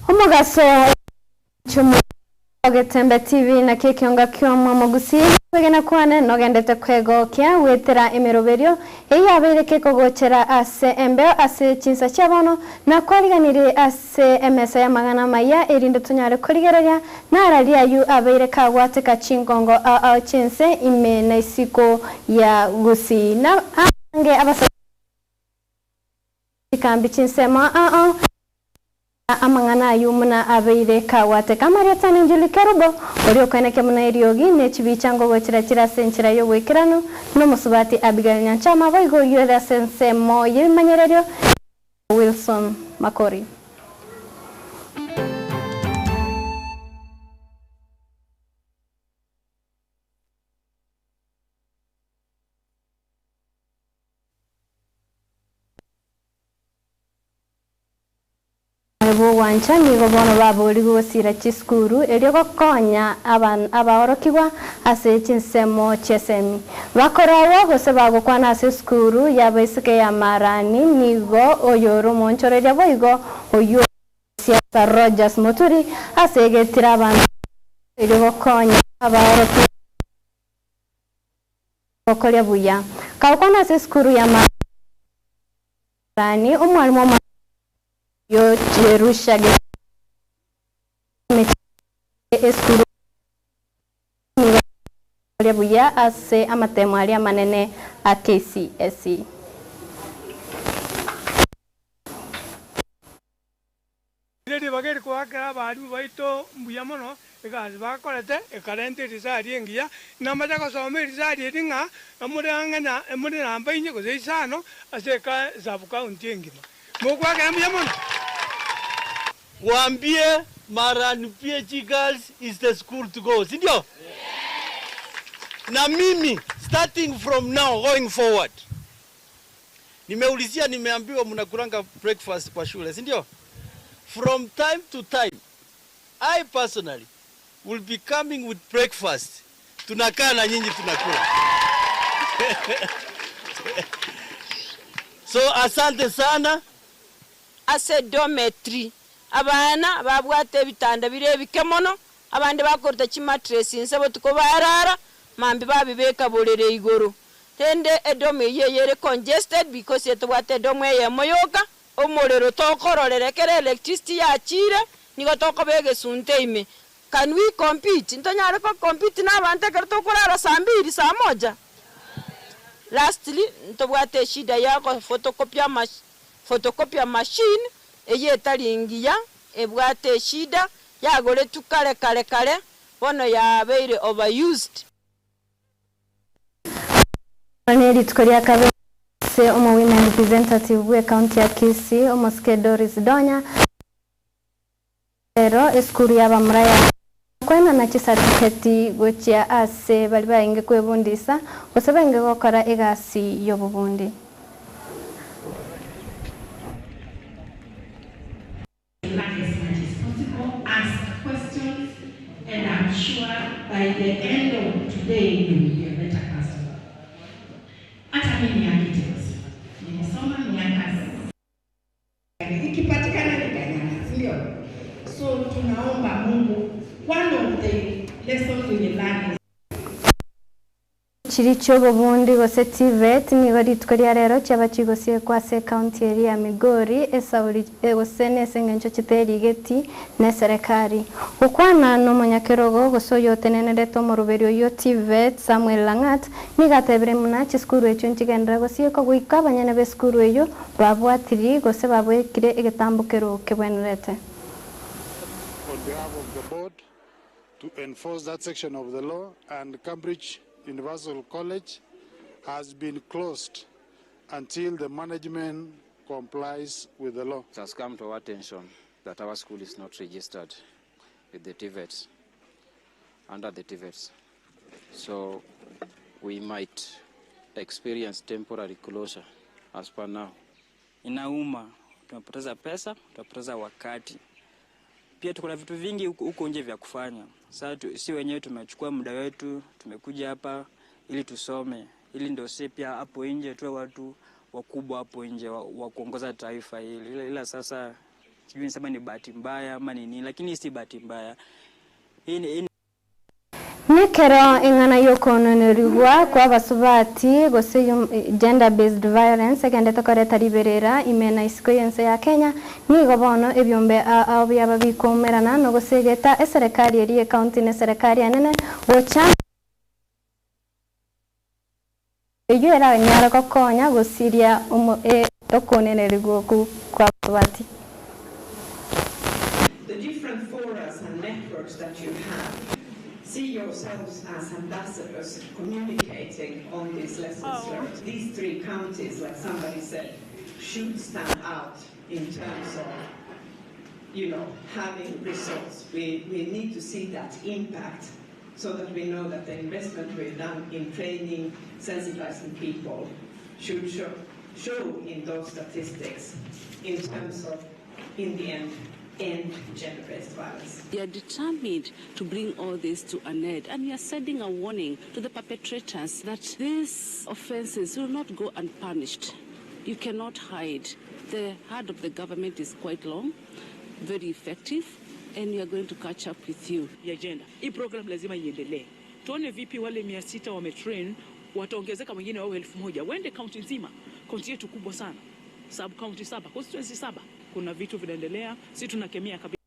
Omogaso Ogetembe TV naki ekionga ki'omwamo gusii kwegena kwane nogendete kwegokia gwetera emeroberio eyio yabeire kekogochera ase embeo ase chinsa chia bono na kwariganirie ase emesa y'amang'ana amaya erinde tonyare korigereria nararia ayio abeire kagwateka chingongo ao ao chi'ense ime na isiko ya gusii na abange abasani chikambi chinsemo ao ao Amang'ana ayio buna abeire kagwateka amarieta nenchili Kerubo, oria okwenekia buna eriogi, ne chibicha ngogochira chire ase enchera y'oboikeranu, na omosubati Abigail Nyanchama boigo oyio ore ase ensemo y'ebimanyererio, Wilson Makori. B'ogwancha nigo bono baboorigwe gosiira chisukuru erio gokonya abaorokigwa ase chinsemo chi'esemi. Bakoragwa gose bagokwana ase esukuru y'abaiseke ya Marani nigo oyore omoonchoreria boigo oyio Siasa Rogers Muturi ase egetire abanto erio gokonya abaorokigwa gokoria buya. Kagokwana ase esukuru ya Marani omwalimu omonene oyio Jerusha Gethsemane esukuru nigo akoria buya ase amatemo aria amanene a KCSE. Ere ribaga eri koakera abalimu baito mbuya mono egasi bakorete ekarenta erisari engiya. Namache gosoma erisari eri ng'a more ang'e na more namba inye gose isano ase eka sub county engima. Mogoakera mbuya mono. Waambie Marani PHE Girls is the school to go, si ndio? Na mimi starting from now going forward nimeulizia, nimeambiwa mnakulanga breakfast kwa shule, si ndio? From time to time I personally will be coming with breakfast, tunakaa na nyinyi tunakula. So asante sana. Ase dormitory, abana babwate ebitanda bire ebike mono, abande bakoruta chimattress inse botuko barara, mambia babibeka borere igoro. Rende edorm eyio eyere congested because etobwate edorm eyemo yoka, omorero tokororera ekero electricity yachire, nigo tokoba egesunte ime. Can we compete? Ntonyare ko compete na abanto ekero tokorara saa mbiri, saa moja? Lastly, ntobwate eshida ya go photocopy ama Photocopier machine eyio etari engiya, ebwate eshida, yagoretwe kare kare kare, bono yabeire overused. Bono ne rituko ria kabere ase omo women representative bwe county ya Kisii omosike Doris Donya, Rero esukuru y'abamura ya koenana chisatifikeeti gochia ase baria barenge kwebundisa gose barenge gokora egasi y'obobundi. Learn as much as possible, ask questions and I'm sure by the end of today you will be a better person. Hata mimi ni architect. Nimesoma miaka Ikipatikana ni gharama, si ndio? So tunaomba Mungu, one of the lessons we will learn is Chiria chi'obobundi gose TVET nigo rituko ria rero chiaba chigosiekwa ase ecounty eria ya Migori esauri gose nese engencho chiterigeti neserekari. Gokwana nomonyakerogo gose oyotenenerete omoroberi oyio TVET Samuel Lang'at nigo atebire buna chisukuru echio nchigenderere gosiekwa goika abanyene besukuru eyio Babwatirie gose babwekire egetambokero kebwenerete. On behalf of the board to enforce that section of the law and Cambridge Universal College has been closed until the management complies with the law. It has come to our attention that our school is not registered with the TVETs, under the TVETs. So we might experience temporary closure as per now. Inauma, tumepoteza pesa, tumepoteza wakati. Pia tuko na vitu vingi huko nje vya kufanya. Sasa si wenyewe tumechukua muda wetu, tumekuja hapa ili tusome, ili ndio si pia hapo nje tuwe watu wakubwa hapo nje wa kuongoza taifa hili. Ila sasa Sijui niseme ni bahati mbaya ama ni nini, lakini hii si bahati mbaya. Hii ni, hii ni Nekero eng'ana y'okononerigwa kw'abasubati gose gender based violence egendete koreta riberera ime na isiko y'ense ya Kenya, nigo bono ebiombe ao biaba bikoumerana nogosegeta eserekari eria y'ecounty na eserekari enene gocha Eyio eranyare gokonya gosiria okonenerigwa okwo kw'abasubati. The different forums and networks that you have, see yourselves as ambassadors communicating on these lessons learned. These three counties, like somebody said, should stand out in terms of having results. We need to see that impact so that we know that the investment we've done in training, sensitizing people should show in those statistics in terms of, in the end, end gender-based violence. We are determined to bring all this to an end, and we are sending a warning to the perpetrators that these offenses will not go unpunished. You cannot hide. The hand of the government is quite long, very effective, and we are going to catch up with you. Ya gender. Hii program lazima iendelee. Tuone vipi wale 600 wametrain wataongezeka wengine wawe 1000 waende kaunti nzima. Kaunti yetu kubwa sana, sub county saba, constituency saba. Kuna vitu vinaendelea, si tunakemea kabisa.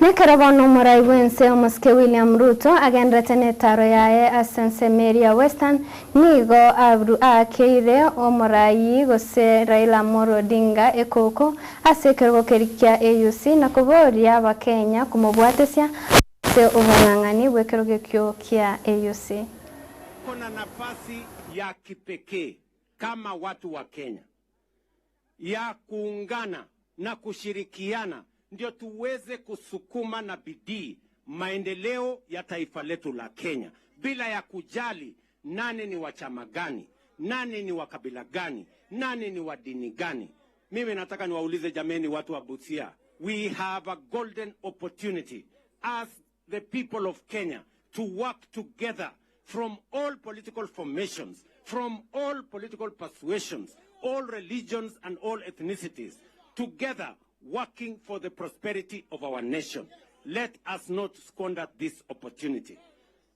Nekero bono omorai bw'ense omosike William Ruto agenderete netaro yaye ase ensemo eria ya Western, nigo aakeire omorai gose Raila Amolo Odinga ekoko ase ekerogo keria kia AUC na koboria abakenya komobwatesia ase obong'ang'ani bw'ekerogo ekio kia AUC. Tuko na nafasi ya kipekee kama watu wa Kenya ya kuungana na kushirikiana ndio tuweze kusukuma na bidii maendeleo ya taifa letu la Kenya bila ya kujali nani ni wa chama gani, nani ni wa kabila gani, nani ni wa dini gani. Mimi nataka niwaulize jameni, watu wa Busia, we have a golden opportunity as the people of Kenya to work together from all political formations, from all political persuasions, all religions and all ethnicities, together working for the prosperity of our nation. Let us not squander this opportunity.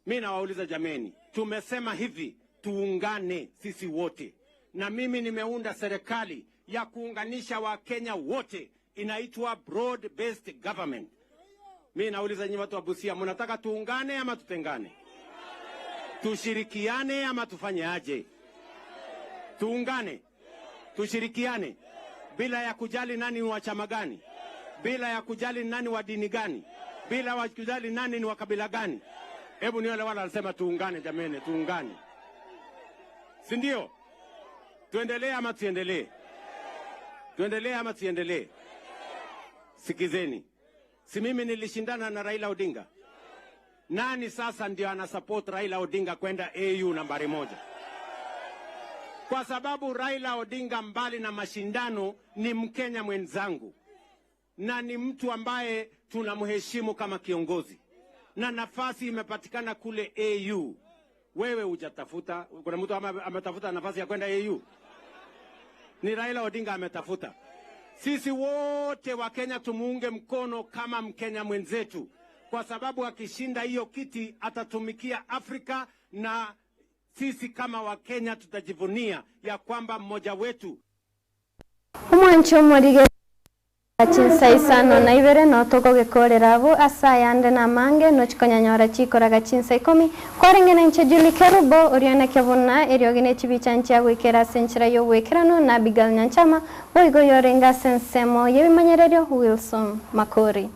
Mi nawauliza jameni, tumesema hivi, tuungane sisi wote, na mimi nimeunda serikali ya kuunganisha Wakenya wote, inaitwa broad based government. Mi nauliza nyinyi watu wa Busia, mnataka tuungane ama tutengane? Tushirikiane ama tufanye aje? Tuungane, tushirikiane bila ya kujali nani ni wa chama gani, bila ya kujali nani wa dini gani, bila ya kujali nani ni wa kabila gani. Hebu nione wale wanasema tuungane, jameni, tuungane, si ndio? Tuendelee ama tusiendelee? Tuendelee ama tusiendelee? Sikizeni, si mimi nilishindana na Raila Odinga? Nani sasa ndio ana support Raila Odinga kwenda AU nambari moja? Kwa sababu Raila Odinga mbali na mashindano ni Mkenya mwenzangu na ni mtu ambaye tunamheshimu kama kiongozi, na nafasi imepatikana kule AU. Wewe hujatafuta. Kuna mtu ametafuta nafasi ya kwenda AU? Ni Raila Odinga ametafuta. Sisi wote wa Kenya tumuunge mkono kama Mkenya mwenzetu, kwa sababu akishinda hiyo kiti atatumikia Afrika, na sisi kama Wakenya tutajivunia ya kwamba mmoja wetu Omwanchi omorige chinsa isano na ibere no togogekorera abwo ase ayande na amange nochikonyanyora chikoraga chinsa ikomi kwarenge na inche Julie Kerubo orioneke buna eriogi ne chibicha nchia goikera ase enchera ya obwekerano na Abigail Nyanchama boigo yorenge ase ensemo y'ebimanyererio Wilson Makori.